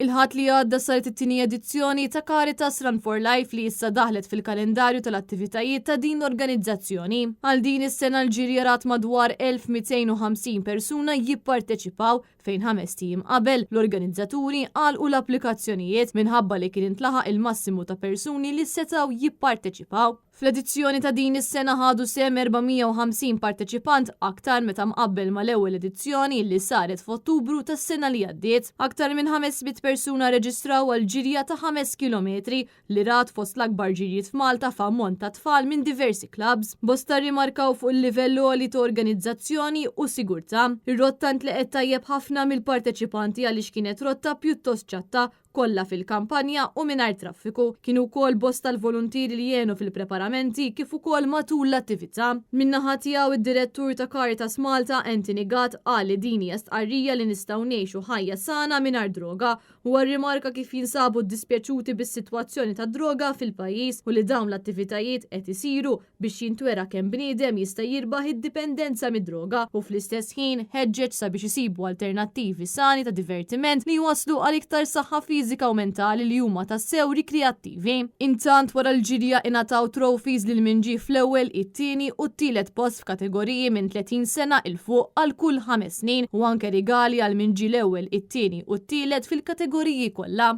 Il-Ħadd li għadda saret it-tieni edizzjoni ta' Caritas Run for Life li issa daħlet fil-kalendarju tal-attivitajiet ta' din l-organizzazzjoni. Għal din is-sena l-ġirja rat madwar 1,250 persuna jipparteċipaw fejn ħamest ijiem qabel, l-organizzaturi għalqu l-applikazzjonijiet minħabba li kien intlaħaq il-massimu ta' persuni li setgħu jipparteċipaw. Fl-edizzjoni ta' din is-sena ħadu sehem 450 parteċipant aktar meta mqabbel mal-ewwel edizzjoni li saret f'Ottubru tas-sena li għaddiet. Aktar minn 500 persuna rreġistraw għal ġirja ta' ħames kilometri li rat fost l-akbar ġirjiet f'Malta f'ammont ta' tfal minn diversi klabbs. Bosta rrimarkaw fuq il-livell għoli ta' organizzazzjoni u sigurtà. Ir-rotta ntleqgħet tajjeb ħafna mill-parteċipanti għaliex kienet rotta pjuttost ċatta, kollha fil-kampanja u mingħajr traffiku. Kienu wkoll bosta l-voluntieri li għenu fil-preparamenti kif ukoll matul l-attività. Min-naħa tiegħu id-Direttur ta' Caritas Malta, Anthony Gatt qal li din hija stqarrija li nistgħu ngħixu ħajja sana mingħajr droga. Huwa rrimarka kif jinsabu ddispjaċuti bis-sitwazzjoni tad-droga fil-pajjiż u li dawn l-attivitajiet qed isiru biex jintwera kemm bniedem jista' jirbaħ id-dipendenza mid-droga u fl-istess ħin ħeġġeġ sabiex isibu alternattivi sani ta' divertiment li jwasslu għal iktar saħħa fiżika u mentali li huma tassew rikreattivi. Intant wara l-ġirja ingħataw trophies lil min ġie fl-ewwel, it-tieni u t-tielet post f'kategoriji minn 30 sena 'il fuq għal kull ħames snin u anke rigali għal min ġie l-ewwel, it-tieni u t-tielet fil-kategoriji kollha.